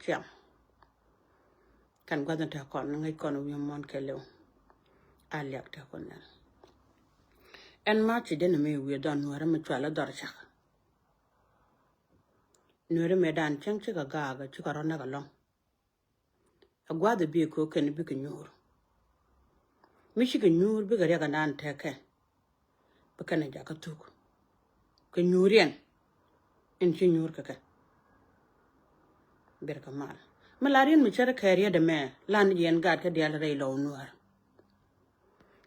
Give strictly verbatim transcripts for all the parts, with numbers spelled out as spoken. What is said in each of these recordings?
Tiam. Kan gua̱th in te kɔn ŋäc kɔn wi̱i̱ muɔ̱n kɛ liw. A liak te kɔn nɛn. Ɛn ma ci den mi wi̱i̱ dhɔn nuäärä mi cual a dhɔr cak. Nuäärä mi dan cäŋ cikɛ gaak cikɛ rɔ näk alɔŋ. A gua̱th bi ko kɛn bikɛ nyuur. Mi cikɛ nyuur bikɛ riɛk a nan tekɛ. Bi kɛn a jakä thuk kɛ nyuuriɛn. In ci nyuur kɛ kɛ. Ber kɛ mal mi la riɛn mi cär kɛ riɛt ɛmɛ. Lan yɛn gat kɛ dial rɛy lɔw nuäär.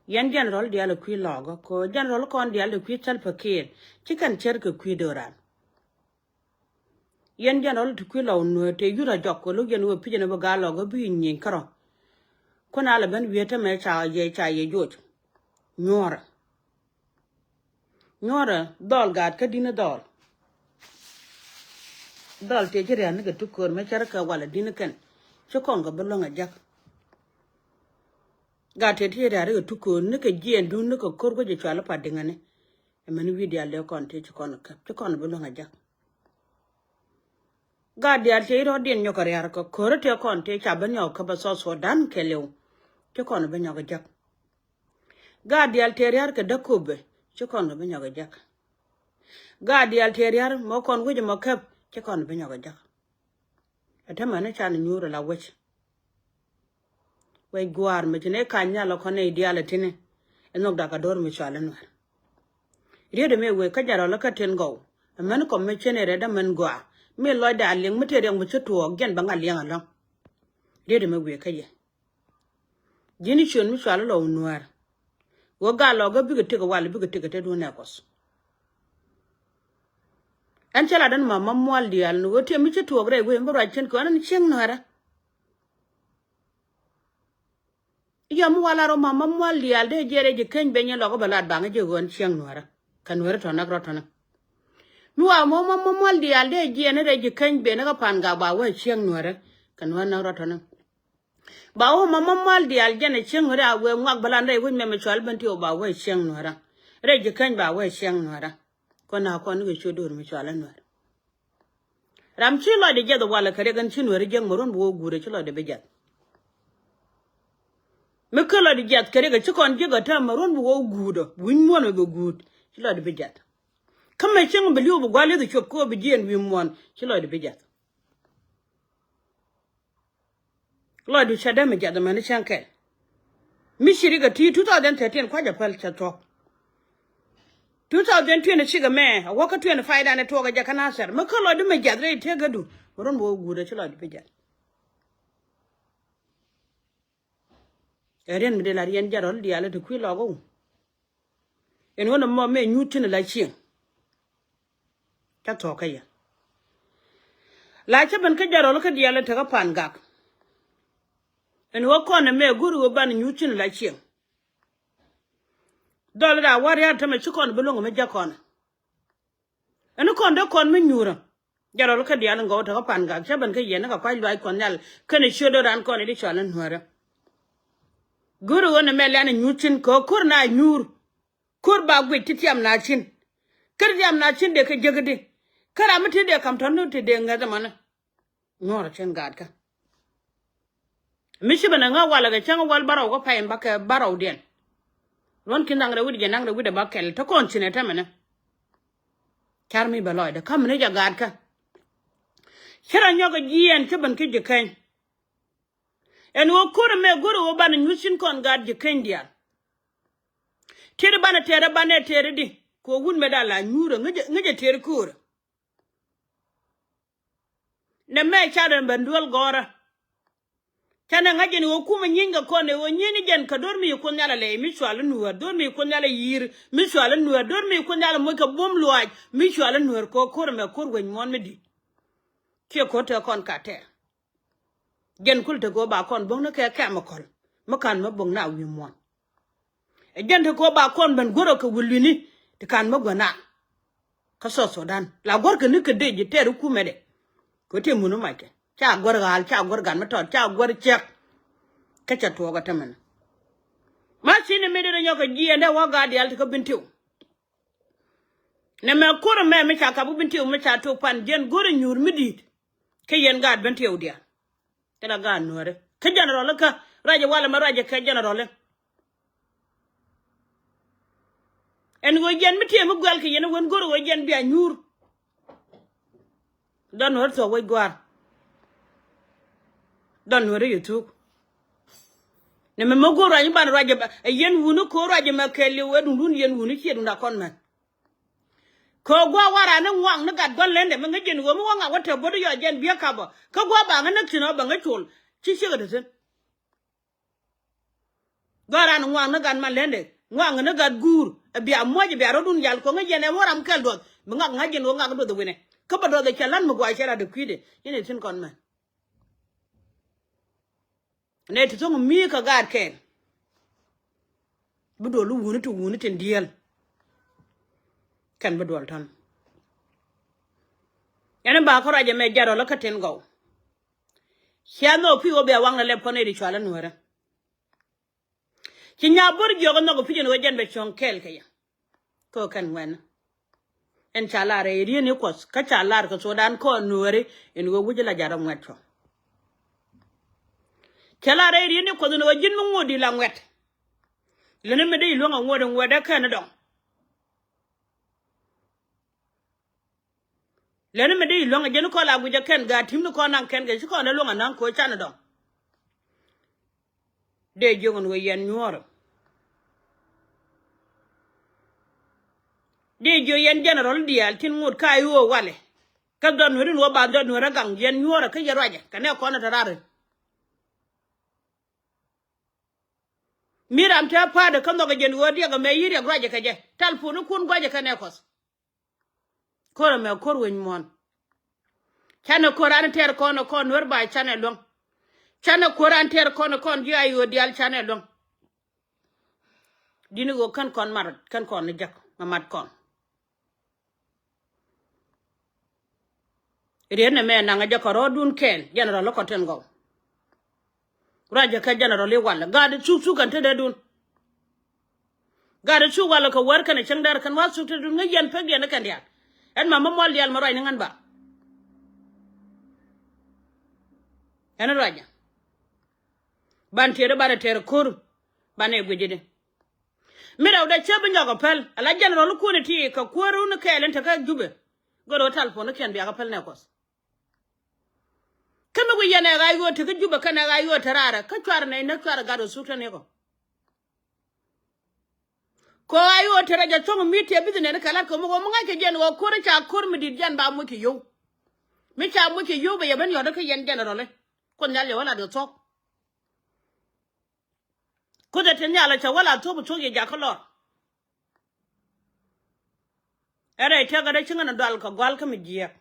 Yɛn general dial kui̱ lɔgɔ ko general kɔn dial de kui̱ Salva Kiir. Ci kɛn cär kɛ kui̱ doran. Yɛn jɛn rɔl ti kui̱ lɔw nuäär tëë yut a jɔk kɛ lo̱k yɛn wee pi̱c ɛn ɛ bi gaa lɔk ɛ bi nyieny kärɔ̱. Kun a lɛ ben wiee tämɛ ca yɛ ca yɛ joc. Nyuɔrɛ. Nyuɔrɛ dhɔl gaat kä di̱n dhɔl. Dhɔl tëë ci ria̱n ni kɛ tuköör mɛ cärä kɛ walɛ di̱n kɛn. Ci kɔn kɛ bi luäŋ a jäk. Gaat tëë ti ci ria̱n ni kɛ tuköör ni kɛ jiɛɛn duun ni kɛ ko̱r kuec cual i̱ pa diŋäni. Ɛmɛn wi̱i̱ diaal dee kɔn tëë ci kɔn kɛ ci kɔn bi luäŋ a jäk. Gaat diaal tëë rɔ̱diɛn nyɔk kɛ ria̱r kɛ ko̱rä tëë kɔn tëë ca ben nyɔk kä bä South Sudan kɛ liw. Ci kɔn ben nyɔk jäk. Gaat diaal tëë ria̱r kɛ däk kopɛ ci kɔn ben nyɔk jäk. Gaat diaal tëë ria̱r mɔ kɔn wec mɔ käp ci kɔn ben nyɔk jäk. Ɛ tämɛ ni can nyuur la wec. Wec gua̱a̱r mi ci ni ka̱ny nhial ɔ kɔn nɛy diaal ɛ tini. Ɛ nhɔk dak a do̱r mi cual inuɛr. Riet ɛmɛ wee kä jarɔl kä tin gɔw. Ɛmɛn kɔm mi cin ɛ rɛt ɛmɛn gɔaa mi lɔcdɛ a liŋ mi tëë riɛk mi ci tuɔɔk jiɛn bɛ ŋa̱ liɛŋ ɛlɔ̱ŋ. Riet ɛmɛ wee kä yɛ. Ji̱n i̱ ciöt mi cual ilɔ wä nuäär. Wä gal lɔ gä bikɛ tëk wal bikɛ tëk te duun nɛ kuɔth. Ɛn cä lat ɛn ma ma mual diaal ni wä tiɛ mi ci tuɔɔk rɛy wee mi ruac cin kɛ ɣän ɛn cieŋ nuäärä. Yɔ mi wala rɔ ma ma mual diaal dee jiɛ rɛy ji̱ keny ben yɛn lɔk bɛ lat baŋ ji̱ ɣöö ɛn cieŋ nuäärä. Kɛ nuäärä tɔ̱ näk rɔ tɔ̱nä. Mi wa ma ma mual diaal dee jiɛ ni rɛy ji̱ keny ben ni kä pan gak ba wä cieŋ nuäärä. Kɛ nuäärä näk rɔ tɔ̱nä. Ba wä ma ma mual diaal jɛn ɛ cieŋ nuäärä a wee ŋuak bä lan rɛy wec mɛmɛ cual ben ti wä ba wä cieŋ nuäärä. Rɛy ji̱ keny ba wä cieŋ nuäärä. Kɔn a kɔn ni kɛ ciö do̱r mi cual inuäär. Ram ci lɔcdɛ jiɛth walɛ kɛ riɛk ɛn ci nuäri jiäk mɛ ruɔ̱n bi wä guut ɛ ci lɔcdɛ bi jiɛth. Mi kä lɔcdɛ jiɛth kɛ riɛk ɛ ci kɔn jiäk ɛ tääm mɛ ruɔ̱n bi wä guut ɔ wi̱ny muɔ̱n ɛ bɛ guut ci lɔcdɛ bi jiɛth. Kä mɛ cieŋ bi li̱w bi gua̱l li̱th ɛ cuɔp kä bi jiɛɛn wi̱i̱ muɔ̱n ci lɔcdɛ bi jiɛth. Lɔcdu cɛ dee mi jiath ɛmɛni cäŋ kɛl. Mi ci rik ɛ ti two thousand thirteen kua̱c ɛ päl cɛ thuɔ̱k. Two thousand twenty-six ɛmɛ a wäkä twenty-five dan ɛ tuɔɔk ɛ jɛ kä Nasir mi kä lɔcdu mi jiath rɛy tëkädu mi run bi wä guut ɛ ci lɔcdu bi jiath. Ɛ riɛn mi dee la riɛn jɛ rɔl diaal ɛ ti kui̱ lɔk ɛ wun. Ɛn ɣän ɛmɔ mɛ nyuut cin la cieŋ. Ca thɔɔk kä yɛ. La cä ben kä jɛ rɔl kä diaal in tekä pan gak. Ɛn ɣä kɔn ɛmɛ go̱ri ɣä ban nyuut cin la cieŋ. Dhɔl in daa wä ria̱a̱r tämɛ ci kɔn bi lo̱ŋ ɛmɛ jɛ kɔn. Ɛn kɔn dee kɔn mi nyuurä. Jɛ rɔl kä diaal in gɔw tekä pan gak cä ben kä yɛn ni kɛ kua̱c luaac kɔn nhial kɛnɛ ciöt do̱ran kɔn in di cɔal in nuäärä. Go̱ri ɣän ɛmɛ lɛn in nyuut cin kɛ ɣä ko̱r na nyuur. Ko̱r ba guic ti tiam na cin. Ker tiam na cin dee kɛ jek di. Ker ami ti dee kam tɔn ti dee ŋäth mani. Ŋɔr cin gaat kä. Mi ci ben ŋa walɛ kɛ cäŋ wal barɔw kä pay in bakɛ barɔw diɛn. Ruɔn kin daŋ rɛ wi̱dɛ jɛ naŋ rɛ wi̱dɛ ba kɛl te kɔn cin ɛ tɛmɛ ni. Car mi bɛ lɔcdɛ kä mi ni jɛ gaat kä. Ci rɔ nyɔk jiɛn ci ben ki ji̱ keny. Ɛn ɣöö ko̱r ɛmɛ go̱r ɣöö banɛ nyuth cin kɔn gaat ji̱ keny diaal. Tëëri banɛ tɛɛrɛ banɛ tɛɛri di kɛ ɣöö wut mɛ da̱a̱ la nyuurä ŋäcɛ tëëri ko̱rä. Nɛ mɛ ca rɛn ben duel gɔ̱rä. Canɛ ŋa̱c jɛn ɣöö kumɛ nyieeny kɛ kɔn ɛ ɣöö nyieeny ni jɛn kɛ do̱r mi yi kuoth nhial alɛy mi cual inuäär do̱r mi yi kuoth nhial ayi̱i̱r mi cual inuäär do̱r mi yi kuoth nhial amoc kɛ buɔ̱m luaac mi cual inuäär kɛ ɣöö ko̱r ɛmɛ ko̱r wec muɔ̱ɔ̱n mi di̱i̱t. Kiɛ ko̱r tɛɛ kɔn ka tɛɛr. Jɛn kul te go̱o̱r ba kɔn bo̱ŋ ni kɛ kɛm kɔl mi kan mi bo̱ŋ na wi̱i̱ muɔ̱ɔ̱n. Ɛ jɛn te go̱o̱r ba kɔn ben guärä kɛ wi̱i̱ lui̱ni ti kan mi gua̱na. Kä South Sudan la guärkɛ ni kɛ dee ji̱ tɛɛr i̱ kumɛdɛ. Kɛ ti mun i̱ mackɛ ca guär ɣa̱a̱l ca guär gat mi tɔt ca guär cɛk. Kä cɛ tuɔɔk ɛ tämɛnɛ. Ma ci ni mi dee rɛ nyɔk kɛ jiɛɛn dee wä gaat diaal ti kä Bentiu. Nɛ mɛ ko̱r ɛmɛ mi ca kap kä Bentiu mi ca tok pan jiɛn go̱r ɛ nyuur mi di̱i̱t. Kä yɛn gaat Bentiu diaal. Kɛ la gaat nuääri kä jɛnɛrɔl kä ruacɛ walɛ mɛ ruacɛ kɛ jɛnɛrɔl. Ɛn ɣöö jɛn mi tiee mi guɛl kɛ yɛn wen go̱r ɣöö jɛn bia nyuur. Dɔn nuääri thuɔ̱k wec gua̱a̱r. Dɔn nuääri yɛ thuk. Ni mɛ mɛ go̱r ruac mi banɛ ruacɛ ɛ yɛn wuni ko̱r ruacɛ mɛ kɛɛliw ɛ duŋdun yɛn wuni ciɛ duŋda kɔn mɛn. Kɛ gua̱a̱ waran ni ŋuaŋ ni gat gua̱n lɛndɛ mi ŋäc jɛn ɣöö mi wä ŋak wä te bo̱t yɔ jɛn biɛ kapä kä gua̱a̱ ba ŋä näk thi̱n ɔ ba ŋä col. Ci ciek ɛ te thi̱n. Gɔ̱ran ŋuaŋ ni gat man lɛndɛ ŋuaŋ ni gat guur. Ɛ bia muɔc ɛ bia rɔ̱dun yal kɔŋ ɛ yɛn ɛ wä ram kɛl duɔth bi ŋak ŋa̱c jɛn ɣöö ŋak duɔth ɛ winɛ kä bɛ duɔth ɛ cɛ la̱t mi gua̱a̱ cɛ lat ɛ kui̱dɛ. Yɛn ɛ thi̱n kɔn mɛn. Nɛ ti thok mi kä gaat kɛɛl. Bi duɔl wuni ti wuni tin diɛl. Kɛn bi duɔl tɔn. Ɛn ba kä ruac ɛmɛ jɛn rɔl kä tin gɔw. Cia nhɔk pi̱i̱ wä bia waŋ lɛ lɛp kɔn ɛ di cual ɛ nuäärä. Ci nya bo̱r jiɔk ɛ nhɔk pi̱i̱ jɛn wä jɛn bɛ cuɔ̱ŋ kɛɛl kɛ yɛ. Kɛ kɛn ŋuɛn. Ɛn ca lar ɛ rieni kuɔth kä ca lar kɛ thuɔɔdan kɔn nuääri. Ɛn ɣöö wi̱c la ja̱t ɛ ŋuɛt cuɔ. Ca lar ɛ rieni kuɔth ɛn ɣöö ji̱n mi ŋuɔ̱t di la ŋuɛt. Leni mi di luäŋ ɛ ŋuɔ̱t ɛ ŋuɛt ɛ kɛn dɔŋ. Leni mi di luäŋ ɛ jɛn kɔn la guic ɛ kɛn gaat ti̱m ni kɔn naŋ kɛn kɛ ci kɔn ɛ luäŋ ɛ naŋ ko̱ can dɔŋ. Dee jiök ɛn ɣöö yɛn nyuɔ̱ɔ̱rä. Dee jiök yɛn jɛnɛrɔl diaal tin ŋot ka i̱ ɣöö walɛ. Kä dhɔt nuääri ni wä ba dhɔt nuäärä gaŋ yɛn nyuɔ̱ɔ̱rä kä yɛ ruacɛ kɛ nɛ kɔn ɛ te raar. Mi ram te pa̱a̱t ɛ kä nhɔk ɛ jɛn ɣöö diɛk ɛmɛ yi̱ riɛk ruacɛ kɛ jɛ tal puɔ̱ni kun guacɛ kɛ nɛ kɔth. Ko̱r ɛmɛ ko̱r wec muɔ̱ɔ̱n. Canɛ ko̱r an tɛɛr kɔn ɛ kɔn nuer ba canɛ luäŋ. Canɛ ko̱r an tɛɛr kɔn ɛ kɔn ji̱ a yo̱o̱ diaal canɛ luäŋ. Di̱n i̱ ɣöö kän kɔn mat kän kɔn ni jek mɛ mat kɔn. Riet ni mɛ naŋ a jɛ kɛ rɔɔdun kɛɛl jɛnɛrɔl kɔ tin gɔw. Ruacɛ kɛ jɛnɛrɔl i̱ walɛ gaat thuk thuk kɛn tetdädun. Gaat thuk walɛ kɛ wär kɛnɛ cäŋ dɛr kɛn wa̱a̱ thuk tetdun ŋäc yɛn pek diɛn ni kɛn diaal. Ɛn ma mi mual diaal mɛ ruac ni ŋän ba. Ɛn ruacɛ. Ban tiɛɛr i̱ banɛ tɛɛr ko̱r. Banɛ guic i̱di. Mi rɛwdɛ cä bi nyɔk ɛ päl ala jɛnɛrɔl kuɔni ti kɛ kuäär wun kɛɛl in tekä Jubɛ. Gör ɣä tal puɔ̱nikiɛn biakä päl nɛ kuɔth. Kä mi wi̱c yɛn ɛ ɣa̱c ɣöö tekä Jubɛ kɛn ɛ ɣa̱c ɣöö te raarɛ kä cuarɛ nɛy näk cuarɛ gat ɣä thuk te ni kɔ. Kɛ ɣa̱c ɣöö te rɛc ɛ thuɔ̱ŋ mi tiɛ bithinɛn kɛ la̱t kɛ mi ɣöö mi ŋa̱ckɛ jɛn ɣöö ko̱r ca ko̱r mi di̱t jɛn ba moc kɛ yio̱w. Mi ca moc kɛ yio̱w bɛ yɛ ben yɔ̱t kä yɛn jɛnɛrɔli. Kuoth nhial yɛ wä lat kɛ thuɔ̱k. Kuoth ɛ te nhial ɛ cɛ wä la thuɔ̱k bi thuɔ̱k yɛ jakä lɔr. Ɛ rɛy tëkä rɛy ci ŋän ɛ dual kɛ gua̱l kä mi jiɛɛk.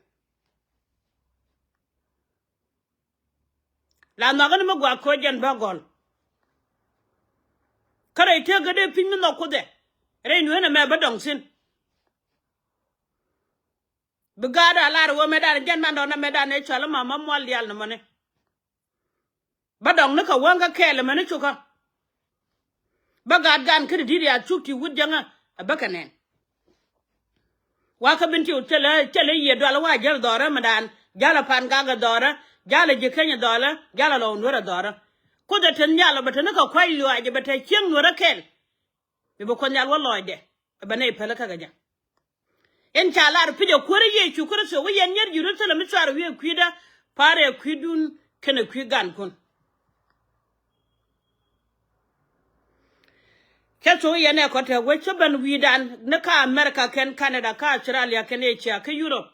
La nhɔakä ni mi gua̱a̱k ko̱ jɛn bä gɔl. Kä rɛy tëkä dee piny mi nhɔk Kuoth ɛ rɛy nue̱n ɛmɛ bä dɔŋ thi̱n. Bi gaat a lar wä mɛ dan jɛn man dɔn a mɛ dan ɛ cɔal ma ma mual dial ni mɔni. Bä dɔŋ ni kɛ wäŋ kä kɛɛl ɛmɛni cukä. Bä gaat gan kä ti di̱t ya cuk ti wut jäŋä ɛ bä kɛ nɛn. Wakä bin ti wut thilɛ thilɛ yiëë dual wa jäl dhɔrä mi daan jalɛ pan gak ɛ dhɔrä jalɛ ji̱ keny ɛ dhɔrä jalɛ lɔw nuɔrɛ dhɔrä. Kuoth ɛ te nhial ɔ bɛ te ni kɛ kuac luaac ɛ bɛ te cieŋ nuɔrä kɛɛl. Mi bi Kuoth nhial wä lɔɔcdɛ ɛ bɛ nɛy päl kä kɛ jɛ. In ca lar pi̱c ɛ kuäärä Yecu Kritho wä yɛn nyier Jerusalem mi cuarɛ wi̱i̱ ɛ kui̱dä pa̱a̱rɛ ɛ kui̱dun kɛnɛ kui̱ gankun. Cä thok yɛn ɛ kɔt te wec cä ben wi̱i̱dan ni ka America kɛn Canada ka Australia kɛn Asia kä Europe.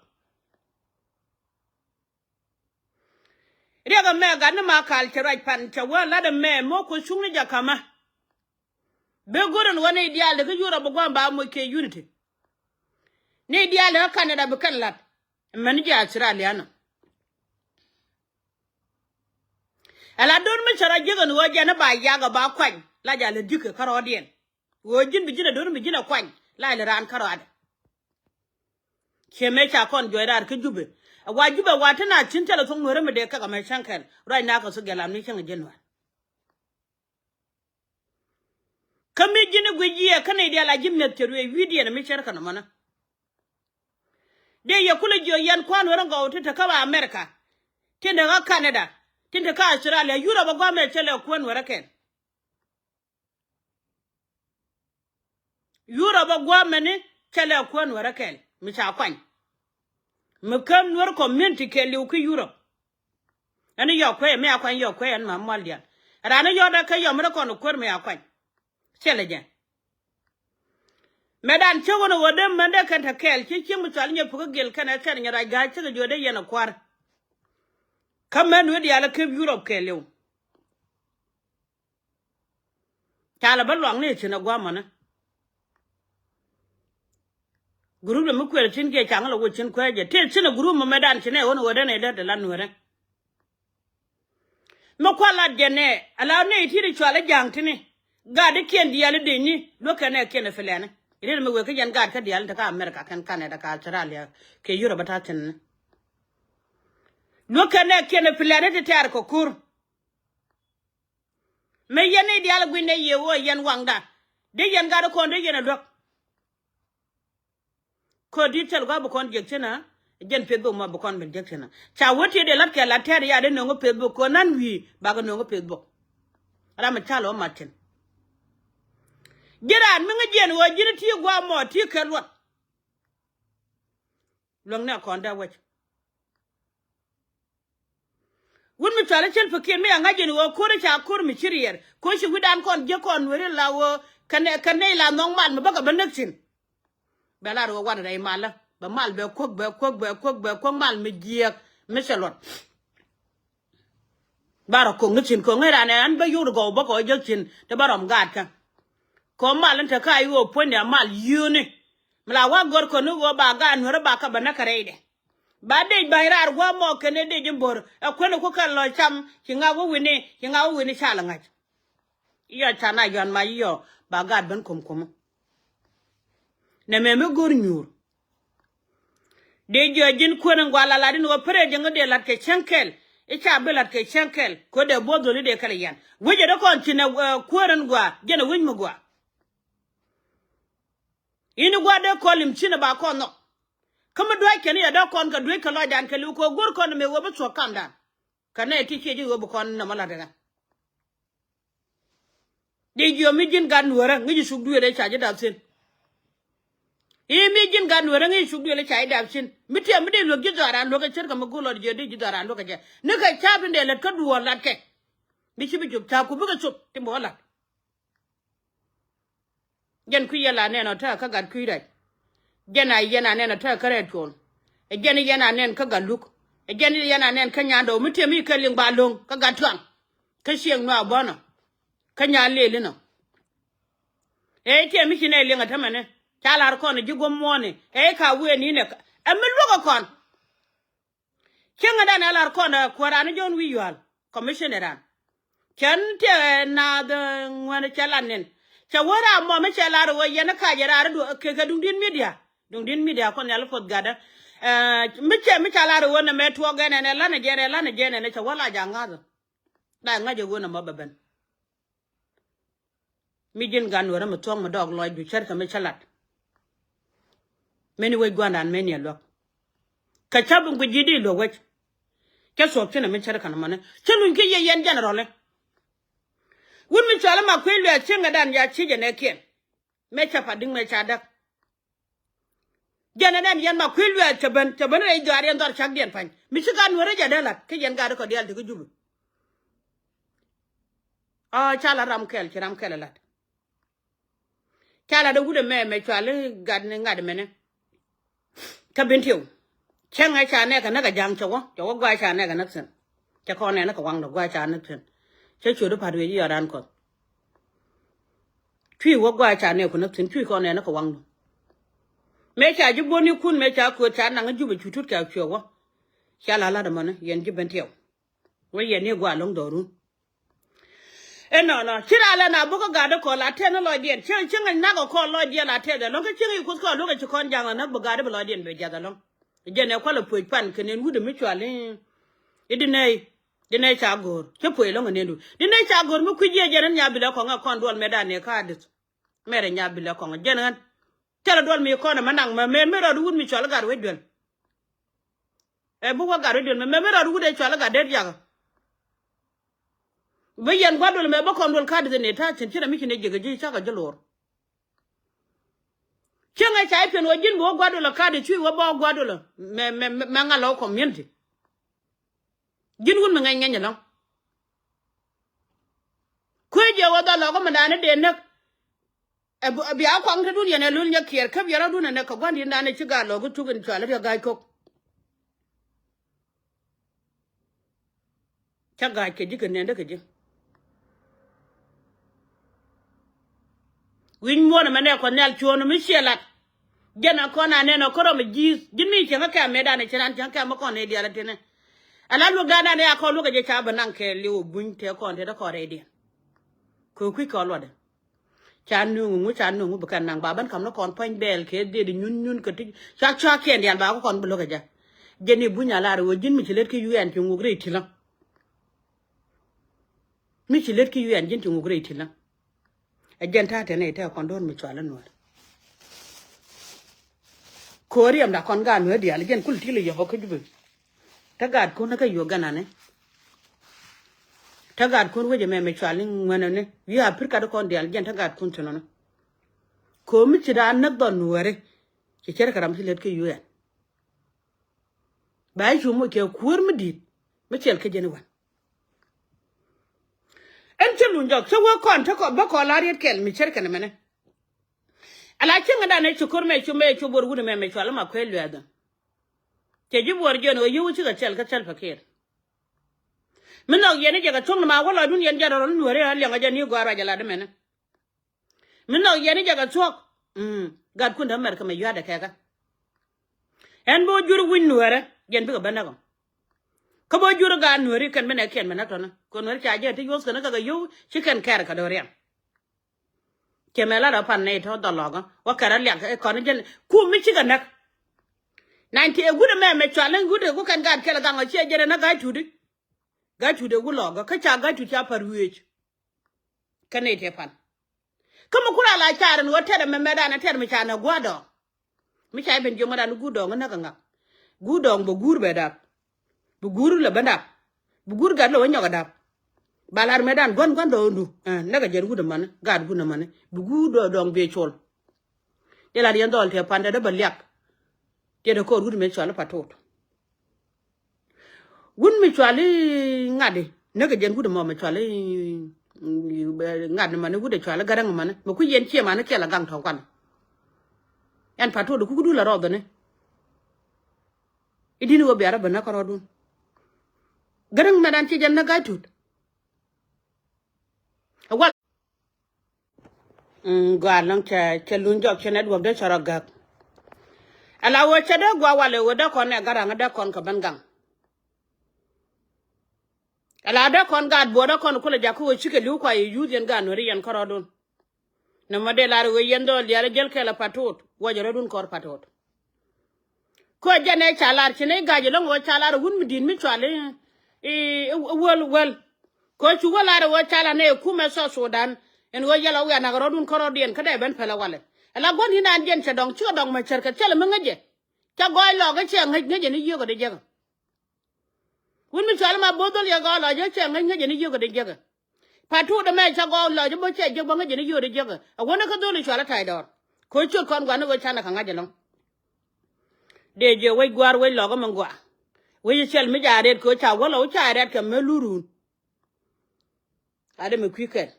Riɛk ɛmɛ gat ni ma kal cɛ ruac pan cɛ wä lat ɛmɛ mɔ kuoth cuŋni jakamä. Bi go̱r ɛn wä ni diaal de kä Europe bi gua̱a̱m ba moc kɛ unity. Ni diaal de kä Canada bi kɛn lat. Mɛn ji̱ Australia nɔ. Ɛ la do̱r mi cɛ rɔ jiäk ɛn ɣöö jɛn ɛ ba yak ɛ ba kuany la jal ɛ di̱k kɛ kärɔɔdiɛn. Ɣöö ji̱n bi ji̱n ɛ do̱r mi ji̱n ɛ kuany la ilɛ raan kärɔɔdɛ. Ciɛ mëë ca kɔn juɔc raar kä Jubɛ. Ɛ wa Jubɛ wa te na thi̱n thilɛ thok nueerä mi dee kɛk ɛmɛ cäŋ kɛl ruac na kɛ thok jɛ lam ni cäŋ ji̱n nuɛr. Kä mi ji̱n i̱ guic yiëë kä nɛy diaal a ji̱ mi̱eth cɛ ruëëc wi̱i̱diɛn mi cär kɛn ɛmɔnä. Dee yɛ kulɛ jiök yɛn kua̱r nueerä gɔw ti te kä ba America. Tin te kä Canada. Tin te kä Australia, Europe a guamɛ cɛ lɛ kuän wärä kɛl. Europe a guamɛ ni cɛ lɛ kuän wärä kɛl mi ca kuany. Mi käm Nuer community kɛɛliw kä Europe. Ɛn yɔk kuɛ mi a kuany yɔk kuɛ ɛn ma mual dial. Raan yɔk dɛ kä yɔm ri kɔn kuär mi a kuany. Cɛ lɛ jɛ. Mɛ dan cä wun a wä dee mɛn dee kɛn te kɛɛl ci cieŋ mi cual nyɛ puk gil kɛn ɛ kɛn nyɛ rac ga̱a̱c cä kɛ juɔdɛ yɛn a kuar. Kä mɛn wä dial a kep Europe kɛɛliw. Ca lɛ bä luaŋni cin a guamɔni. Gurup dɛ mi kuɛl cin kiɛ caŋ lɛ wä cin kuɛ jɛ ti cin a gurup mɛ mɛ dan cin ɛ wun a wä dee nɛ dee te la nuɛrɛ. Mi kualat jɛ nɛ ala nɛy ti ri cual i̱ ja̱a̱ŋ tini. Gatdikiɛn diaal i̱ di̱cni luäk kɛn nɛ kiɛn i̱ pilɛni. Rin mi wek kä yɛn gat kä diaal i̱ te kä America kɛn Canada kä Australia kɛ Europe a ta̱thi̱n ni. Luäk kɛn nɛ kiɛn i̱ pilɛni ti tɛ̈r kɛ kur. Mi yɛn nɛy diaal i̱ gui̱n nɛ yiëë ɣöö yɛn waŋda dee yɛn gat i̱ kɔn dee yɛn i̱ luäk. Kä di̱t thil gɔaa bi kɔn jek thi̱n a jɛn Facebook mɔ bi kɔn ben jek thi̱n a ca wä tiet dee lat kɛ lat tɛɛr ya dee nöŋ kä Facebook kɛ nan wi̱i̱ bakɛ nöŋ kä Facebook. Ram mi ca lɔ mat thi̱n. Ji̱n raan mi ŋäc jiɛn ɣöö ji̱n ti gua̱a̱ mɔ ti kɛ luɔt. Luäŋni a kɔn dee wec. Wut mi cuali cil pikin mi a ŋa̱c in ɣöö ko̱ri ca ko̱r mi ci riɛr ko̱ ci wi̱dan kɔn jiäk kɔn nueri la ɣöö kɛnɛ kɛnɛ ila nhɔŋ mal mi bäkɛ bä näk thi̱n. Bɛ lar ɣöö wan rɛy malä bɛ mal bɛ kuäk bɛ kuäk bɛ kuäk bɛ kuäk mal mi jiɛk mi cɛ luɔt. Ba rɔ ko̱ŋ ni thi̱n ko̱ŋ iran ɛ an bä yur gɔw bä kɔ jäk thi̱n ti bä rɔm gaatkä. Kɔ mal in te ka i̱ ɣöö puɔ̱nyni a mal yio̱o̱ni. Mi la wa gör kɔn i̱ ɣöö ba gaat nuäri ba kä bä näk kɛ rɛydɛ. Ba dec ba̱ny raar gua̱a̱ mɔ kɛn i̱ dec in bo̱r ɛ kuɛn i̱ ku kɛn lɔ cam ci ŋa̱k wä wi̱ni ci ŋa̱k wä wi̱ni ca lɛ ŋa̱c. I̱ yɔ ca na yɔn mac i̱ yɔ ba gaat ben ko̱mko̱m. Nɛ mɛ mi go̱r nyuur. Dee jiɔ ji̱n kuäär in gua la lat in ɣöö perɛ jɛ ŋä dee lat kɛ cäŋ kɛl. I̱ ca bi lat kɛ cäŋ kɛl ko̱ dee buɔth dholi dee kɛl i̱ yɛn wec ɛ dee kɔn ci nɛ kuäär in gua jɛn ɛ wec mi gua. Ini gua̱a̱r dee kɔn lim cinɛ ba kɔn nhɔk. Kä mi duäc kɛn i̱ yɛ dee kɔn kɛ duäc kɛ lɔcdan kɛ li̱w kɛ go̱r kɔn mëë wee bi thuɔ̱k kamdan. Kɛ nɛ ti ciɛ ji̱ wee bi kɔn nɔmɔ la̱t kɛ. Di jiɔ mi ji̱n gat nueerä ŋi̱ci cuk duëël ɛ ca ji̱ dap thi̱n. I̱ mi ji̱n gat nueerä ŋi̱ci cuk duëël ɛ ca ji̱ dap thi̱n mi tiɛm mi dee luäk ji̱ dhɔaaran luäk kɛ ce̱tkɛ mi go̱r lɔt jiɛ di ji̱ dhɔaaran luäk kɛ jɛ ni kɛ ca̱p in dee lät kä duɔɔr la̱t kɛ. Mi ci bi jop ca̱p ku bikɛ cop ti bɛ wä la̱t. Jɛn kui̱ yɛn la nɛn ɔ tɛk kä gat kui̱ rɛc. Jɛn a yɛn a nɛn ɔ tɛk kä rɛɛt cuɔl. Ɛ jɛn yɛn a nɛn kä gat luk. Ɛ jɛn yɛn a nɛn kä nyandɔw mi tiɛm i̱ kɛ liŋ ba lo̱ŋ kä gat tuaŋ. Kä cieŋ nuaak bɔ̱nɔ kä nyaa lëël inɔ. Ɛ tiɛm i̱ ci nɛy liŋ ɛ tämɛni ca la̱r kɔn ɛ ji̱ guɔ̱m muɔ̱ɔ̱ni ɛ i̱ ka wëë ni̱n ɛ ɛ mi luäk ɛ kɔn. Cieŋädan ɛ lar kɔn ɛ kuääran ni John Wi̱i̱ Yual commissioner ran. Cɛn tiɛ naath ŋuɛn cɛ lat nin cɛ wä ram mɔ mi cɛ lar ɛ wä yɛn ɛ kac ɛ raar ɛ duɔ kɛ kɛ duŋdin media. Duŋdin media kɔn nhial puɔth gatdä. Ɛ mi cɛ mi ca lar ɛ wä nɛ mɛ tuɔɔk ɛn ɛn ɛ lan ɛ jɛn ɛ lan ɛ jɛn ɛn ɛ cɛ wä la ja̱ ŋa̱th ɛ. La ŋa̱c ɛ wä nɛ mɔ bɛ ben. Mi ji̱n gan wärä mi thuɔ̱k mi dɔɔk lɔcdu cärkɛ mi cä lat. Meni wec gua̱ndan meni ɛ luäk. Kɛ cä bi guic ji̱ di luäk wec. Cä thuɔ̱k cinɛ mi cärkɛ ni mɔni cä luny kä yiëë yɛn jɛn rɔli. Wut mi cuali ma kui̱ luɛɛth cieŋädan ya ciec ɛ nɛɛkiɛn. Mëë cä pat di̱ŋ mëë ca däk. Jɛn ɛn ɛn yɛn ma kui̱ luɛɛth cɛ ben cɛ ben rɛy dhɔaar yɛn dhɔr cakdiɛn pa̱ny mi ci gat nueerä jɛ dee la̱t kä yɛn gat kɔ diaal ti kä Jupi. Aa ca la̱t ram kɛl ci ram kɛl ɛ la̱t. Ca la̱t ɛ wut ɛmɛ mɛ cuali gat ni ŋa̱t ɛmɛni. Kä Bentiu cäŋ ɛ ca nɛɛkɛ näk ɛ ja̱a̱ŋ cɛ wä cɛ wä gua̱a̱ ca nɛɛkɛ näk thi̱n. Cɛ kɔn nɛɛni kɛ waŋdɔ gua̱a̱ ca näk thi̱n. Cä ciötdu pa̱t wi̱i̱ ji̱ yɔt raan kɔn. Cui̱ wä gua̱a̱ ca nɛɛku näk thi̱n cui̱ kɔn nɛɛni kɛ waŋdɔ. Mëë ca ji̱ buɔ̱nikun mëë ca kööt ca naŋ ji̱ Jupi cu tut kɛ cuɛ wä. Ca la la̱t ɛmɔni yɛn ji̱ Bentiu. Wä yɛn ni gua̱a̱ lo̱ŋ dhɔrun. Inɔnɔ ci raa lɛ na bo̱kä gatdä kɔn la tɛth ni lɔcdiɛn cieŋ cieŋ nak ɔ kɔn lɔcdiɛn la tɛth ɛlɔ̱ŋ kä cieŋ i̱ kuoth kɔn luäk ɛ ci kɔn ja̱ŋ ɛ näk bi gatdä bi lɔcdiɛn bi jiath ɛlɔ̱ŋ. Jɛn ɛ kualɛ puec pan kɛ nɛn wut ɛ mi cual i̱ di nɛy di nɛy ca go̱o̱r cä puec ɛlɔ̱ŋ ɛ nɛndu di nɛy ca go̱o̱r mi kui̱ jiɛ jɛn in nya bilɛ kɔŋ ɛ kɔn duɔl mɛtdan ɛ ka̱a̱dith. Mɛrɛ nya bilɛ kɔŋ ɛ jɛn ɣän. Thilɛ duɔl mi kɔn ɛmɛ naŋ mɛ mɛn mi rɔɔd wut mi cual i̱ gat wec duel. Ɛ bi wä gat wec duel mɛ mɛ mi rɔɔd wut ɛ cual i̱ gat det yakä. Bä yɛn gua̱dol mɛ bä kɔn dol ka̱a̱t dhi ni ta̱a̱ cin ci rɛ mi ci ni ji̱k ji̱ cakɛ ji̱ lo̱r. Cieŋɛ ca i̱ piɛn wä ji̱n bi wä gua̱dol ɛ ka̱a̱t cuc wä bä wä gua̱dol ɛ mɛ mɛ mɛ ŋa̱l ɛ wä community. Ji̱n wun mi ŋɛny ŋɛny ɛlɔ̱ŋ. Kuec jɛ wä dhɔl lɔk ɛ mɛ da̱a̱n ɛ dee näk. Ɛ bia kɔaŋ te dun yɛn ɛ lul nyɛ kiɛɛr käp yɛn rɔ̱dun ɛ nɛ kɛ gua̱n di̱n da̱a̱n ɛ ci ga̱a̱ lɔk ɛ tuk in cual ɛ riɛ ga̱a̱c kok. Ca ga̱a̱c kɛ ji̱ kɛ nɛn dee kɛ ji̱. Wi̱ny muɔ̱ɔ̱n ɛmɛ nɛ kɔn nhial cuɔ̱ɔ̱n mi ciɛ lat. Jɛn a kɔn a nɛn ɔ kärɔm ɛ ji̱th ji̱n mi cieŋ kä kɛ amɛt an ɛ ci ran cieŋ kɛ amɛ kɔn ɛ diaal ɛ tinɛ. Ala luäk dan dan ɛ a kɔn luäk ɛ jɛ ca bɛ naŋ kɛ liw ɛ buny tɛ kɔn tɛ dee kɔn rɛydiɛn. Kɛ kui̱ kɔn luɔtdɛ. Ca nuŋ ŋu ca nuŋ ŋu bi kɛn naŋ ba ben kam ni kɔn puɔ̱ny bɛɛl kɛ dhieet nyun nyun kɛ ti ca ca kiɛn diaal ba kɔn bi lo̱k ɛ jɛ. Jɛn i̱ buny a lar ɣöö ji̱n mi ci let kä U N ci ŋuk rɛy ti lä. Mi ci let kä U N ji̱n ci ŋuk rɛy ti lä. Ɛ jɛn ta̱a̱ tɛn ɛ tɛ kɔn do̱r mi cual inuɔr. Ko̱o̱r yɛm da kɔn gaat nueer diaal jɛn kul ti lɛ yɔ̱p kä Jubɛ. Te gaatkun kä Uganda ni. Te gaatkun wecɛ mɛ mɛ cual ni ŋuɛnɛ ni wi̱i̱ a pir kat kɔn diaal jɛn te gaatkun thin ɔni. Ko̱o̱m mi ci daa näk dhɔn nuääri. Ci cɛr kɛ ram ci lät kä U N. Ba i̱ cu moc kɛ kuäär mi di̱i̱t mi cɛl kä jɛn i̱ wan. Ɛn cä luny jɔk cä wee kɔn te kɔ bä kɔn la riet kɛl mi cɛr kɛn mɛnɛ. Ala cieŋ dan ɛ ci ko̱r mɛ cu mɛ cu buɔr wut mɛ mɛ cual ma kuɛ luɛɛdhä. Cɛ ji̱ buɔr jiɛn ɣöö yio̱w cikɛ cɛl kä Salva Kiir. Mi nhɔk yɛn i̱ jɛ kɛ thuɔ̱k ni ma wä lɔcdun yɛn jɛ rɔl nuääri ɣän liɛŋ ɛ jɛ ni gɔaa ruac ala di mɛnɛ. Mi nhɔk yɛn i̱ jɛ kɛ thuɔ̱k. Gatkun dämɛr kɛ mɛ yua̱a̱dɛ kɛkä. Ɛn bä jur wi̱ny nuäärä jɛn bikɛ bä näk ɔ. Kä bä jur gaat nuääri kɛn bi nɛ kiɛn bɛ näk tɔ̱nä kɛ nuääri ca jɛ ti yuɔ̱th kɛn kä kɛ yio̱w ci kɛn kɛɛr kɛ do̱riɛm. Cɛ mɛ lat ɔ pan nɛy tɔ̱ dhɔl lɔkä wä kɛr ɔ liak ɛ kɔn jɛn kum mi cikɛ näk. Na̱ny ti ɛ guut ɛmɛ mɛ cual in guut ɛ ku kɛn gaat kɛl ɛ gaŋ ɔ ciɛ jɛn ɛ näk ga̱a̱c tuut i̱. Ga̱a̱c tuut ɛ guut lɔkä kä ca ga̱a̱c tuut ca pa̱r wiëëc. Kä nɛy ti ɛ pan. Kä mi kura la car in ɣöö tɛt ɛmɛ mɛ dan ɛ tɛt mi ca nɛ gua̱a̱r dɔɔŋ. Mi ca i̱ ben jiöm ŋädan i̱ guur dɔɔŋ i̱ näk kɛ ŋak. Guur dɔɔŋ bɛ guur bɛ dap. Bi guur lɛ ben dap. Bi guur gat lɛ wä nyɔk ɛ dap. Ba lar mɛ dan gua̱n gua̱n dɔɔŋdu. Ɛ näk kɛ jɛn wut ɛmani gat wut ɛmani bi guur dɔɔŋ biɛ col. Jɛ lat yɛn dhɔl tiɛ pan tɛ dee bɛ liak. Tiɛ dee kɔɔr wut mɛ cual i̱ Patut. Wut mi cuali ŋa̱di näk kɛ jɛn wut ɛmɔ mi cuali ŋa̱di mani wut ɛ cuali gäräŋ mani mi kui̱ yɛn ciɛ mani kiɛl ɛ gaŋ tɔ̱ kuan. Ɛn Patut ɛ kuk dul ɛ rɔɔdhäni. I̱ di̱n i̱ wä biarä bä näk kärɔɔdun. Gäräŋ mɛ dan ci jɛn näk ga̱a̱c tut. Ɛ wal. Gɔaa läŋ cɛ cɛ luny jɔk cɛ nɛt wäk dee cɛ rɔ gäk. Ala wee cɛ dee gua̱a̱ walɛ wee dee kɔn ɛ garaŋ dee kɔn kɛ ben gaŋ. Ala dee kɔn gaat buɔt dee kɔn kulɛ jak kä wee cikɛ li̱w kua yɛ yuuth yɛn gaat nuäri yɛn kärɔɔdun. Nɔmɔ dee lar wee yɛn dhɔl diaal jäl kɛl ɛ Patut wä jɛ rɔɔdun kɔr Patut. Kä jɛn ɛ ca lar ci nɛy ga̱c ɛlɔ̱ŋ ɣöö ca lar wut mi di̱i̱t mi cual i̱ wäl wäl. Kä cu wä lar ɣöö ca lar nɛy ɛ kumɛ South Sudan. Ɛn ɣöö yɛl ɔ wiaa nak rɔ̱dun kärɔ̱diɛn kä dee ben pɛl ɛ walɛ. Ala gua̱n i̱ naan jɛn cɛ dɔ̱ŋ cikɛ dɔ̱ŋ mɛ cärkɛ thilɛ mi ŋäcɛ. Ca gɔɔy lɔɔk kä ciɛ ŋäc ŋäcɛ ni yiëëk ɔ dee jiäkä. Wut mi cual ma bo̱o̱th dhɔl yɛ gɔɔy lɔɔk kä ciɛ ŋäc ŋäcɛ ni yiëëk ɔ dee jiäkä. Patut ɛmɛ ca gɔɔk lɔc bä cɛ jiäk bä ŋäc jɛ ni yio̱o̱t jiäkä. Ɛ wänä kä dholi cual ɛ ta̱y dɔɔr. Kɛ ɣöö ciöt kɔn gua̱n ni ɣöö canɛ kɛ ŋa̱c ɛlɔ̱ŋ. Dee jiɛ wec gua̱a̱r wec lɔkä mi gɔaa. Wec ɛ cɛl mi ca rɛt kɛ ɣöö ca wä lɔ wä ca rɛt kɛ mɛ lurun. A dee mi kui̱ kɛl.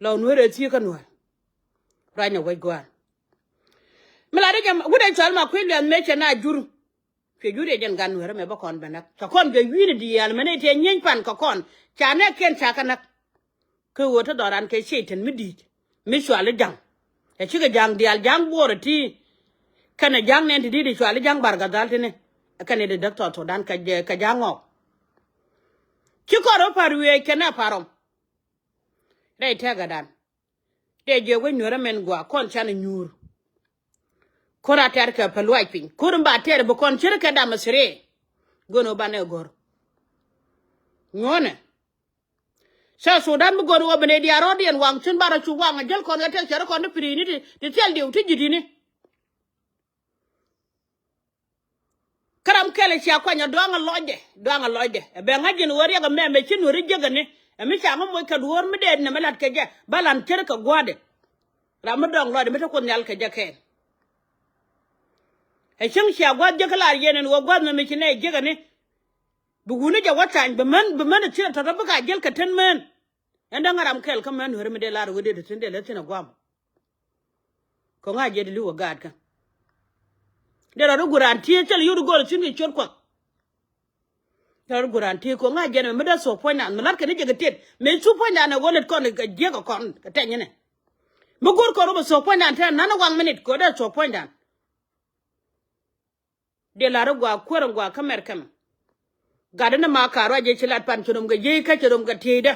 Lɔ nueer ɛ thieekä nuäär. Ruacnɛ wec gua̱a̱r. Mi la dee jɛ wut ɛ cual ma kui̱ luɛth mëë cɛ na jur. Cuɛ jur yɛ jɛn gan nueerä mɛ bä kɔn bɛ näk ca kɔn bɛ wi̱i̱ni diaal mɛn i̱ tëë nyieeny pan kɛ kɔn. Ca nɛɛkiɛn ca kɛ näk. Kɛ ɣöö te dhɔran kɛ Cɛytan mi di̱i̱t mi cuali ja̱ŋ. Ɛ cikɛ ja̱ŋ diaal ja̱ŋ buɔɔrɛ ti. Kɛnɛ ja̱ŋ nɛn ti di̱i̱t cuali ja̱ŋ Bar Gadhal tini. Kɛnɛ di däk thɔɔth thokdan kɛ ja̱ŋ ŋɔɔk. Ci kɔn rɔ pa̱r wiee kɛnɛ pa̱r rɔm. Rɛy tɛkädan. Tëë jiɛ wec nueerä mɛn gua̱a̱ kɔn canɛ nyuur. Ko̱r a tɛr kɛ pɛ luac piny ko̱r in ba tɛr bi kɔn cir kɛ dam a thiri. Go̱n ɣä banɛ go̱r. Nyuɔ̱nɛ. South Sudan bi go̱n ɣä bi nɛ diaal rɔ̱diɛn waŋ cin ba rɔ cu waŋ a jäl kɔn kɛ tɛk cɛ rɔ kɔn ti pi̱ri̱ni ti ti thil diw ti ji̱di̱ni. Kä ram Kɛl cia kuany ɛ dɔaŋ ɛ lɔcdɛ, dɔaŋ ɛ lɔcdɛ. Ɛ bɛ ŋa̱c jɛn ɣöö riɛk ɛmɛ mɛ ci nuɔ̱ri jiäk ɛni. Ɛ mi ca ŋä moc kɛ duɔ̱ɔ̱r mi dee nɛmɛ la̱t kɛ jɛ ba la̱n cär kɛ gua̱a̱dɛ. Ram mi dɔ̱ŋ lɔcdɛ mi te Kuoth Nhial kɛ jɛ kɛɛl. Ɛ cäŋ cia gua̱a̱th jiäk kä lar yɛn ɛn ɣöö gua̱a̱th mɛ mi ci nɛy jiäk ɛni. Bi wuni jɛ wä tha̱a̱ny bi män, bi män ɛ thi̱n ɛ tɔ̱tɔ̱ bikɛ a jiäl kɛ ten män. Ɛn däŋ ɛ ram kɛl kä män nuɔ̱ri mi dee lar ɣöö dee te thi̱n dee lät thi̱n ɛ gua̱a̱m. Kɛ ŋa̱c jɛ di li̱w ɛ gaatkä. Dee rɔ di guran tiee cä li yut gol thi̱n kɛ ciöt Kuɔth. Dee rɔ di guran tiee kɛ ŋa̱c jɛ ni mi dee thuɔ̱k puɔ̱nydan mi la̱t kɛ ni jɛ kɛ tiet mëë cu puɔ̱nydan ɛ ɣöö lät kɔn kɛ jiäk kɛ kɔn kɛ tɛny inɛ. Mi go̱r kɔn rɔ bɛ thuɔ̱k puɔ̱nydan tɛn nan waŋ minit kɛ ɣöö dee thuɔ̱k puɔ̱nydan. Dee la̱r i̱ gɔaa kuäär in gɔaa kä mɛr kɛmɛ. Gat in ma ka̱r ruac jɛ ci lat pan ci rom kɛ jiec kä ci rom kɛ tiecdä.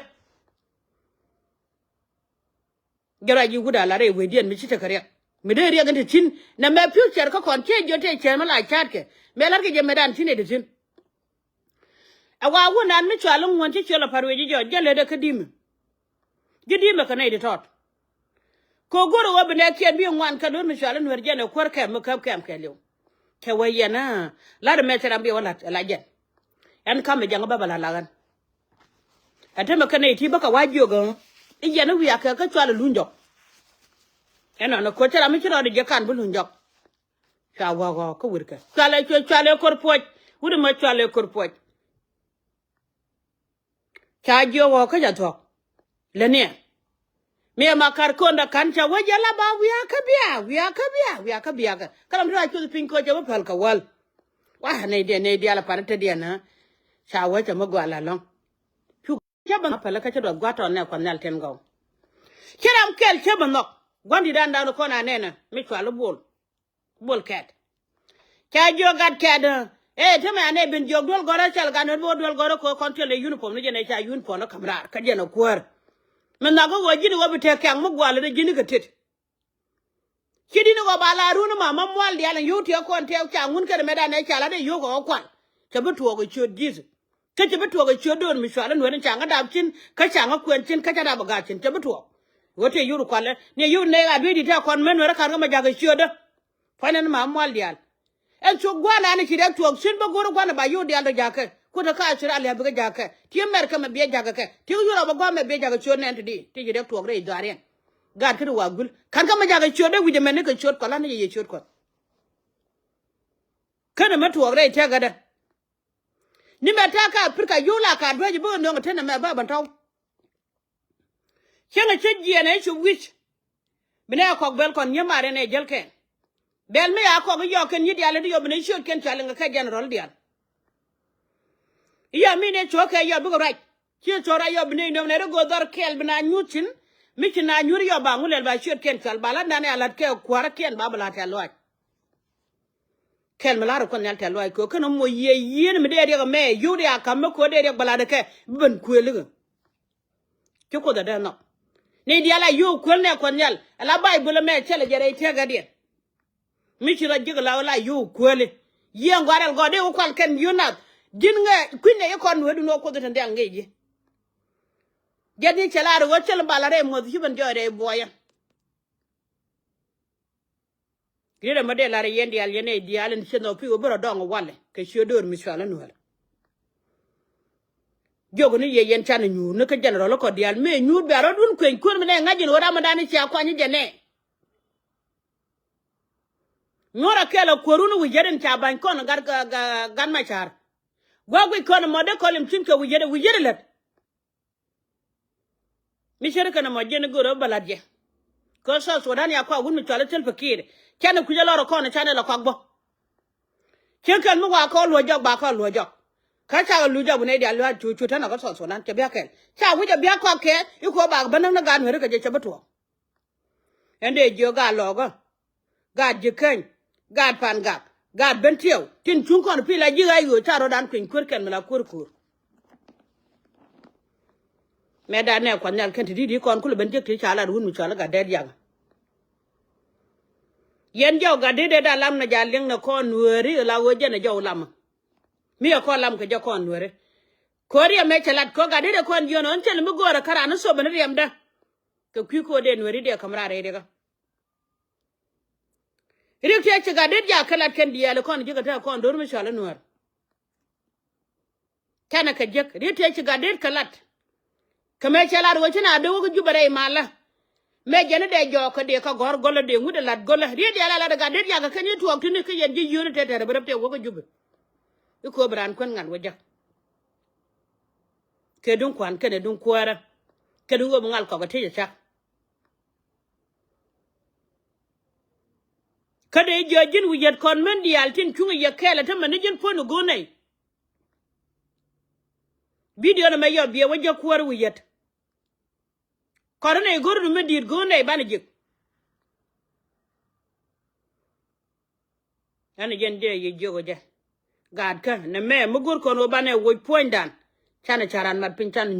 Jɛ ruac ji̱ wut a la̱r i̱ wecdiɛn mi ci tekɛ riɛk mi dee riɛk in te thi̱n. Nɛ mɛ future kä kɔn ciɛ jiɔt tëë cɛn mi la ca̱a̱tkɛ mɛ la̱rkɛ jɛ mɛtdan thi̱n ëë te thi̱n. Ɛ wa wun an mi cual i̱ ŋuɔ̱n ci ciöl ɛ pa̱r wec ji̱ jɔɔc jɛ lät ɛ kä di̱mɛ. Ji̱ di̱mɛ kɛ nɛy ti tɔt. Kɛ go̱r ɣöö bi nɛɛkiɛn bi ŋuan kɛ luɔ̱r mi cual i̱ nueer jɛn ɛ kuäär kɛm mi käp kɛm kɛɛliw. Cɛ wee yɛn ɛ la̱t ɛmɛ cɛ ram bi wä la̱t ɛ la jɛn. Ɛn ka̱m ɛ ja̱ŋ bä bä la la̱k ɛn. Ɛ temɛ kɛ nɛy ti bä kɛ wa jiök ɛ i̱ yɛn i̱ wiakɛ kä cual ɛ luny jɔk. Ɛnɔnɔ koc cɛ ram mi ci rɔɔdɛ jiɛ kan bi luny jɔk. Cua wäk ɣɔ̱ɔ̱k kä wi̱rkɛ cualɛ cuɛ cualɛ ko̱r puɔ̱c. Wut ɛmɛ cualɛ ko̱r puɔ̱c. Ca jiök ɣɔ̱ɔ̱k kä ca thuɔ̱k. Läniɛ. Mi ɛma ka̱r kondä ka̱n ca wä jɛ la ba wiakä bia wiakä bia wiakä biakä. Kä lam ti ra cuth piny koc ca wä päl kɛ wäl. Wa nɛy diɛn nɛy diaal a pan te diɛn ɛ. Ca wä ca mi gɔal alɔ̱ŋ. Cu cä bä päl kä cä duɔth gua̱t tɔn nɛ kuath nhial tin gɔw. Cä ram kɛl cä bä nhɔk. Gua̱n di̱t dan dan kɔn a nɛnɛ mi cual i̱ bol. Bol kɛt. Ca jiök gat kɛt ɛ te mɛ anɛ ben jiök duel gɔrä cɛl gat nöt bi wä duel gɔrä kɛ kɔn tiɛl dee uniform ni jɛn ɛ ca uniform ni ka̱m raar kä jɛn ɛ kuäär. Mi nhak kä ɣöö ji̱n ɣöö bi tëë kɛ̈ŋ mi gua̱l ɛ ji̱n kɛ tet. Ci di̱n ɣɔp a la run ma ma mual diaal in yio̱w tiɛk kɔn tiɛk ca ŋun kɛn mɛt anɛ ca la dee yio̱w kɛ ɣɔk kual. Cɛ bi tuɔɔk ɛ ciöt ji̱th. Kä cɛ bi tuɔɔk ɛ ciöt do̱r mi cual in nuɛr in ca ŋä dap cin kä ca ŋä kuɛn cin kä ca dap ɛ gat cin cɛ bi tuɔɔk. Ɣöö tëë yio̱w kual ni yio̱w nɛy a duec di̱t tɛk kɔn mɛn nuɛr ɛ ka̱r kä ma ja̱k ɛ ciötdä. Kuanɛ ni ma mual diaal. Ɛn cuk gua̱a̱r nani ci rɛk tuɔɔk cin bä go̱r gua̱n ba yio̱w diaal dɔ ja̱kɛ. Kut ɛ ka Australia bikɛ ja̱kɛ. Ti America mɛ biɛ ja̱kɛ kɛ. Ti Europe ɛ gua̱a̱r mɛ biɛ ja̱kɛ ciöt nɛn ti di ti ci rɛk tuɔɔk rɛy dhɔaariɛn. Gaat kä ti wa guil ka̱n kä mɛ ja̱kɛ ciöt dee wi̱c ɛmɛn ni kɛ ciöt kɔn la ni jɛ yɛ ciöt kɔn. Känɛ mɛ tuɔɔk rɛy tɛkädɛ. Ni mɛ ta̱a̱ kä Africa yio̱w la ka duäc bikɛ nöŋ ɛ tenɛ mɛ bä bän tɔ̱w. Cäŋ ɛ cä jiɛɛn ɛ cop wi̱c. Bi nɛ kɔk bɛl kɔn nyiee mar ɛn ɛ jäl kɛn. Bɛl mi ya kɔk i̱ yɔɔk kɛn nyi diaal in ti yɔp bi nɛ ciöt kɛn cɔal iŋɛ kɛ general diaal. I̱ yɔp mi nɛ cuɔ̱k kɛ yɔp bikɛ ruac. Ciɛ cuɔ̱k ruac yɔp bi nɛ inöm nɛ ri go̱o̱r dhɔr kɛɛl bi na nyuuth cin. Mi ci na nyuuth i̱ yɔp ba ŋu lɛl ba ciöt kɛn cɔal ba la dan ɛ a la̱t kɛ kua̱r kiɛn ba bi la̱t tɛ̈th luaac. Kɛl mi la̱r ɛ kuɔth nhial tɛ̈th luaac kɛ ɣöö kɛn ɛ moc yiëë yieen mi dee riɛk ɛmɛ yio̱w dee a ka̱m mi kɛ ɣöö dee riɛk bɛ la̱t ɛ kɛ bi ben kuëël ikɛ. Ci kuoth ɛ dee nhɔk. Ni diaal a yio̱w kuël nɛ kuɔth nhial ala Bayböl ɛmɛ cɛl ɛ jɛ rɛy tiɛkädiɛn. Mi ci rɔ ji̱k ala la yio̱w kuëli. Yiëë ŋuarɛl gɔɔd dee wä kual kɛn yio̱w nath. Ji̱n ŋɛ kui̱n nɛ i̱ kɔn nueedu ni wä kuoth i̱ te ndiaŋ ŋi̱i̱c ji̱. Jɛ ni cɛ la rɛ ɣöö cɛl in bal a rɛy muɔth ci ben jɔɔc rɛy buɔyä. Riet ɛmɔ dee lar yɛn diaal yɛn ɛ diaal in cieth nɔ pi̱i̱ wä bi rɔ dɔŋ walɛ kɛ ciö döör mi cual in nuäär. Jiök ni yɛ yɛn can nyuur ni kä jɛn rɔl kɔ diaal mëë nyuur bia rɔ̱dun kueny kuäär mi nɛ ŋa̱c in ɣöö ram mi dan i̱ cia kuany i̱ jɛ nɛ. Nyuɔ̱r a kɛl a kuäärun i̱ wi̱c yet in ca ba̱ny kɔn gat gat macar. Gua̱a̱k wi̱c kɔn ɛmɔ dee kɔl im cin kɛ wi̱c yet i̱ wi̱c yet i̱ lät. Mi cär kɛn ɛmɔ jiɛn i̱ go̱o̱r ɛ bä la̱t jɛ. Kä South Sudan ya kɔak wut mi cual i̱ Salva Kiir. Canɛ kui̱c ɛ lɔr ɛ kɔn ɛ canɛ lɔ kɔak bä. Cieŋ kɛl mi wa kɔn luɔ̱c jɔk ba kɔn luɔ̱c jɔk. Kä cakɛ luc jɔk bi nɛy diaal lua̱a̱c cu cu tɛn ɛ kä South Sudan cɛ bia kɛl. Ca wi̱c ɛ bia kɔak kɛ i̱ ko̱ ba bä näk ni gaat nueeri kɛ jɛ cɛ bi tuɔɔk. Ɛn dee jiök gaat lɔɔkä. Gaat ji̱ käny. Gaat pan gak. Gaat ben tiɛw tin cuŋ kɔn pi̱i̱ la ji̱ ɣa̱c ɣöö ca rɔ̱dan kueny kuäär kɛn mi la kuäär kuäär. Mɛ dat nɛ kuath nhial kɛn ti di̱t i̱ kɔn kulɛ ben jek ti ca lat wun mi cɔal i̱ gat dɛɛt yak. Yɛn jɔw gat di̱t dee da lam nɛ ja liŋ nɛ kɔn nueeri la ɣöö jɛn ɛ jɔw lamä. Mi ɛ kɔn lam kɛ jɛ kɔn nueeri. Ko̱ri ɛmɛ cɛ lat kɔ gat di̱t ɛ kɔn jiön ɣän cɛ lɛ mi go̱o̱rɛ kä raan ni thop ɛn riɛmdä. Kɛ kui̱ ko̱o̱r dee nueeri dee käm raar rɛy rikä. Rik tiɛ ci gat dit jak kä lat kɛn diaal kɔn ji̱ kɛ tɛk kɔn do̱r mi cɔal i̱ nuäär. Canɛ kɛ jek riet tëë ci gat det kɛ lat. Kɛ mëë cɛ lat ɣöö ci na dee wä kä Jubɛ rɛy malä. Mëë jɛn i̱ dee jɔɔk kä dee kä gɔ̱r gɔlä dee ŋut ɛ lat gɔlä riet diaal a lat ɛ gat det yakɛ kɛn i̱ tuɔɔk ti̱ni kä yɛn ji̱ yio̱o̱ni tëë tɛr ɛ bi rɛp tëë wä kä Jubɛ. I̱ kööb raan kuän ŋa̱l wä jek. Kɛ duŋ kua̱n kɛnɛ duŋ kuäärä. Kɛ duŋ ɣöö bi ŋa̱l kɔk ɛ ti̱c ɛ cak. Kä dee jiɔ ji̱n wi̱i̱ yät kɔn män diaal tin cuŋ yɛ kɛɛl ɛ tämɛ ni ji̱n puɔ̱n i̱ go̱o̱r nɛy. Bidio ni mɛ yɔ biɛ wä jɛ kuäär wi̱i̱ yät. Kɔn nɛy go̱o̱r ni mɛ di̱i̱t go̱o̱r nɛy banɛ ji̱k. Ɛn jɛn dee yɛ jiök ɔ jɛ. Gaatkä nɛ mɛ mi go̱o̱r kɔn wä banɛ woc puɔ̱nydan. Canɛ ca̱ran mat piny canɛ nyuur.